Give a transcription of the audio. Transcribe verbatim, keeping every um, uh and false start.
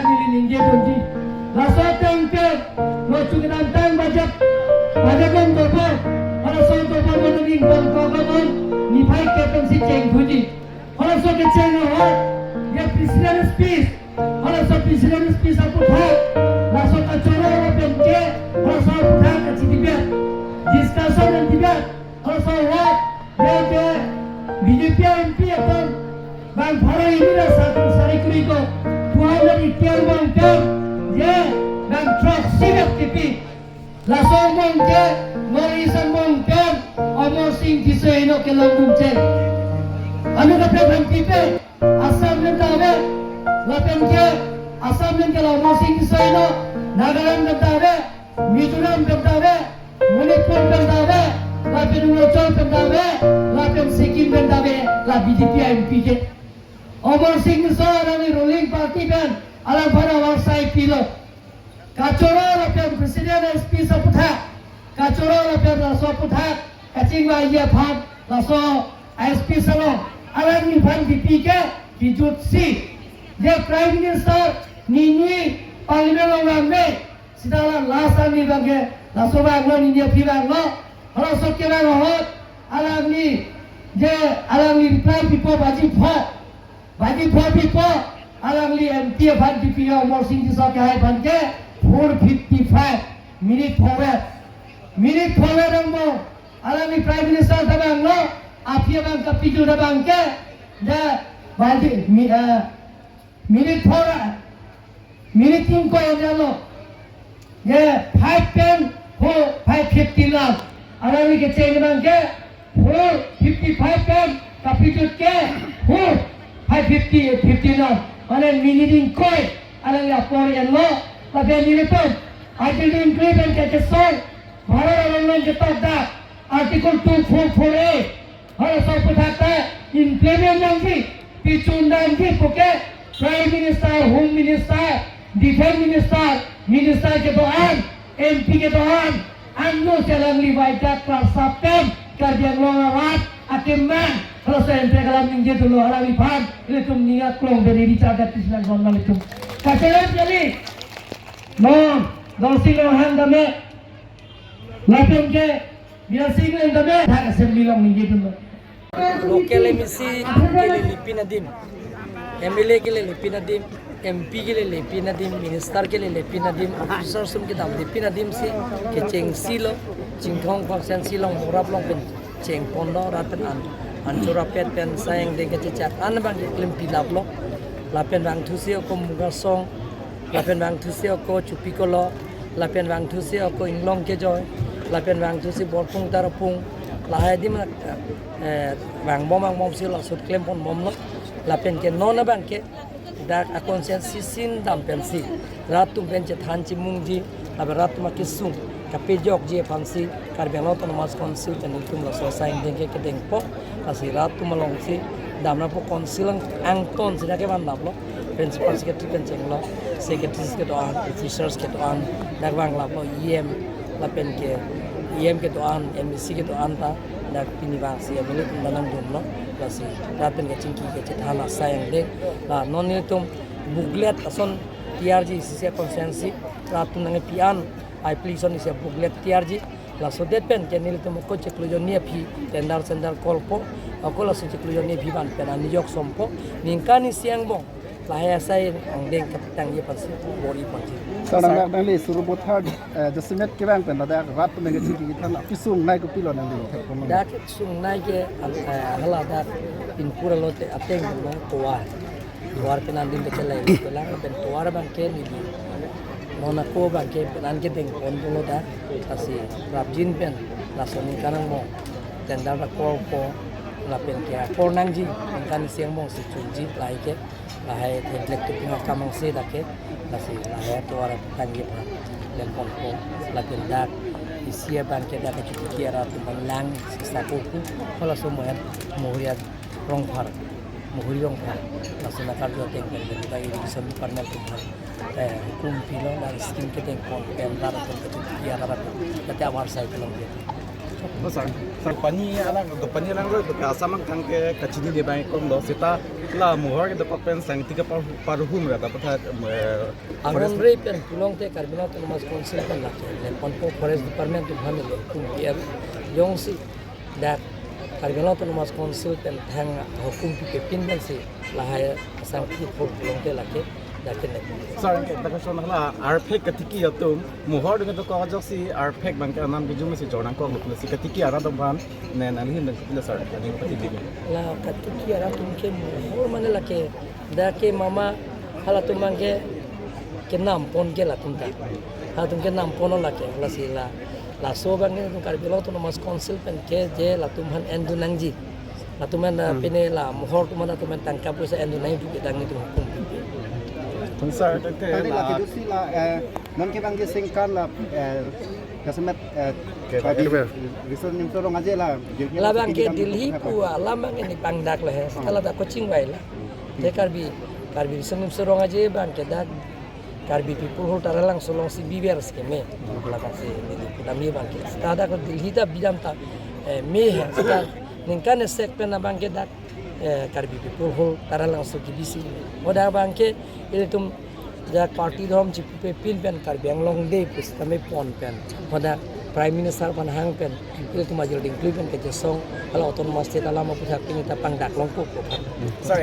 Neli ningje ponji. Laso ateng ke, lo chu kedamtang budget, budget bom dopo. Halaso dopo mo neli ingkong ko ko non, niphai ke pensi chengthuji. Halaso kecheng ahut, ya president's speech. Halaso president's speech aphuthak, laso kachoro lapen ke, halaso aphuthak kachi debate. Discussion and debate. Halaso ahut, ya ke B J P M P atum bang pharo hini ra satu sari kuri ko, two hundred eighty angbong pen, ya bang throksi bep kipi. Laso angbong ke, North East angbong pen, Amarsing Tisso heno kelong dum cheng. Anu kaprek ham pipe, Assam pen ta ave, lapen ke, Assam pen ke la Amarsing Tisso heno, Nagaland pen ta ave, Mizoram pen ta ave, Manipur pen ta ave, lapen Arunachal pen ta ave, lapen Sikkim pen ta ave, la B J P M P ke. Amarsing Tisso alangli ruling party pen, alang aphan avarsai pilo. Kachoro lapen president's speech aphuthak, kachoro lapen laso aphuthak, kachingvai aphan, laso S P salom, alangliphan kipi ke, kijutsi. Je Prime Minister, nini, Parliament along vangve, sita la last time ni bang ke, laso vanglo, nini aphi vanglo, halaso kevang ahut, alangli, je, alangli reply pipo baji pho. Baji pho pipo, alangli M P aphan kipi Amarsing Tisso kehai aphan ke four fifty-five minute forward. Minute forward angbong, alangli Prime Minister ta vanglo, aphi abang kapijut abang ke, da baji, mi, eh, minute four, minute ingkoi anja lo. Ye five pen ho five fifty non. Alangli kecheng abang ke four fifty-five pen kapijut ke four five fifty, fifty non. Mane minute ingkoi alangli apor enlo. Lapen nelitum Article twenty-three pen kechesong, Bharat along along ketok dak Article two four four A. Halaso aphuthak ta implement nangji, pichun nangji puke Prime Minister, Home Minister, Defense Minister, Minister kedo-an, M P kedo-an, angno si alangli vaida klarsa pen Karbi Anglong arat akemang, halaso M P kelam ningje dolo alangliphan, ilitum ning aklong beri richard dat tisnang gon malitum. Kachelar kali, non, Dorsing Ronghang tame, lapen ke, Biren Singh Ronghang tame, thak assembly along ningje dolo. Local M A C kelele pin adim, M L A kelele pin adim, M P kelele pin adim, minister kelele pin adim, officers sum kedamde pin adim si kechengsi lo, Chinthong constituency along Morap along pen chengpon lo, rat pen an, anchura pet pen asai angdeng kachechak an abang keklem pilap lo, lapen vangthusi ako Mugasong, lapen vangthusi ako Chupikolo, lapen vangthusi ako Inglong kejoi, lapen vangthusi Borpung Tarapung, lahai adim, eh, vangbom vangbomsi laso klempon bomlo, lapen ke non abang ke dak a constituency sin dam pensi rat atum pen chethan chimungji, lapen rat atum akesung kapejokji aphansi Karbi Anglong Autonomous Council pen itum laso asai angdeng ke kedengpo. Lasi rat atum alongsi damra po council ang, angton sida kevan damlo, principal secretary pen chenglo, secretaries kedo-an, officers kedo-an, dak vanglaplo, E M, lapen ke E M kedo-an, M A C kedo-an ta dak pini vangsi M L A atum ta nangdunlo. Lasi rat pen kachingki kachethan asai angdeng, la non nelitum booklet ason tiyarji isi isi a constituency, rat atum nangkepi an, ai plison isi a booklet tiyarji. Laso det pen ke nelitum ako chiklo jonni aphi tender sender call po, ako laso chiklo jonni aphi van pen anijok sompo, ningkan isi angbong lahai asai angdeng kapatangji aphansi bor-i ponji. Sir, nang, nangli Sarupathar, eh, jasemet kevang pen ladak rat pen nangkachingki kethan la, kesungnei kopilo nangli thek kono? Dak kesungnei ke, eh, hala dak Pinpur alote ateng lo tovar. Tovar pen an adim kachelai lo, pen tovar abang ke neli, non ako abang ke pen an kedengpon dolo dak, lasi prapjin pen laso ningkan angbong tender ta call po, lapen ke call nangji, ningkan isi angbong si chunji, lahai ke, lahai template to pinga kamang se dak ke, lasi lahai tovar tangji aphan klempon po, lapen dak isi abang ke dak kachikiki arat atum aphan lang sisa koku, halaso mohen Muhuria Rongphar, Muhuri Rongphar, laso nakarju ateng pen pen dak irrigation department atum aphan, eh, hukum pilo, dak scheme kedengpon pen rat atum kachikiki arat atum, dak avarsai kelong ke. Sir, sir, pani alang, pani alang lo, ke Assam angkang ke kachinine abang kong do, seta la mohor ke dokok pen sangti ke par-, parhum ra, dapat, eh, forest. Angrongre pen pulote Karbi Anglong Autonomous Council pen lake, le ponpo Forest Department atum aphan le hukum pi-er, jongsi dak Karbi Anglong Autonomous Council pen thang hukum pipepin pensi lahai asangti phur pulote lake, dak ke ne. Sir, ke dak son hala arphek katiki atum mohor dengan dokok ajoksi arphek abang ke anam bijung si jornang kok lukle si katiki arat atum aphan ne nanghin dan kepila, sir, yang penting. La katiki arat atum ke mohor mane lake, dak ke mama halatum abang ke kenam pon ke latum ta. Halatum kenam pon lake, lasi la, laso abang ke Karbi Anglong Autonomous Council pen ke je latum aphan endun nangji. Latum aphan, hmm, pine la mohor atum aphan, latum aphan tangka poisa endun nangji pu ke dak netum hukum. Sir, dak ke tadi la lagi itu sih la, eh, non ke abang ke sengkan la, eh, kasemet, eh, ke, tadi ke, Riso Nimso Rong Aje la, jadi la abang ke kita Delhi menentukan apa? Pu alam abang ke nepangdak lo he. Setelah dak coaching wai la. Te Karbi, Karbi Riso Nimso Rong Aje abang ke dak Karbi People Hall Taralangso alongsi biber si keme. Ladak si neli pudam ye abang ke. Seta dak Delhi ta bidam ta, eh, me he. Seta ningkan esek pen abang ke dak, eh, Karbi People Hall Taralangso kebisi. Hadak abang ke ilitum dak party atum chipepin pen Karbi Anglong Day pu seta me pon pen, hadak Prime Minister aphan hang pen, ilitum ajir dingklui pen kejasong hala Autonomous State alam aputhak pini ta pangdak longkok ko aphan. Sir,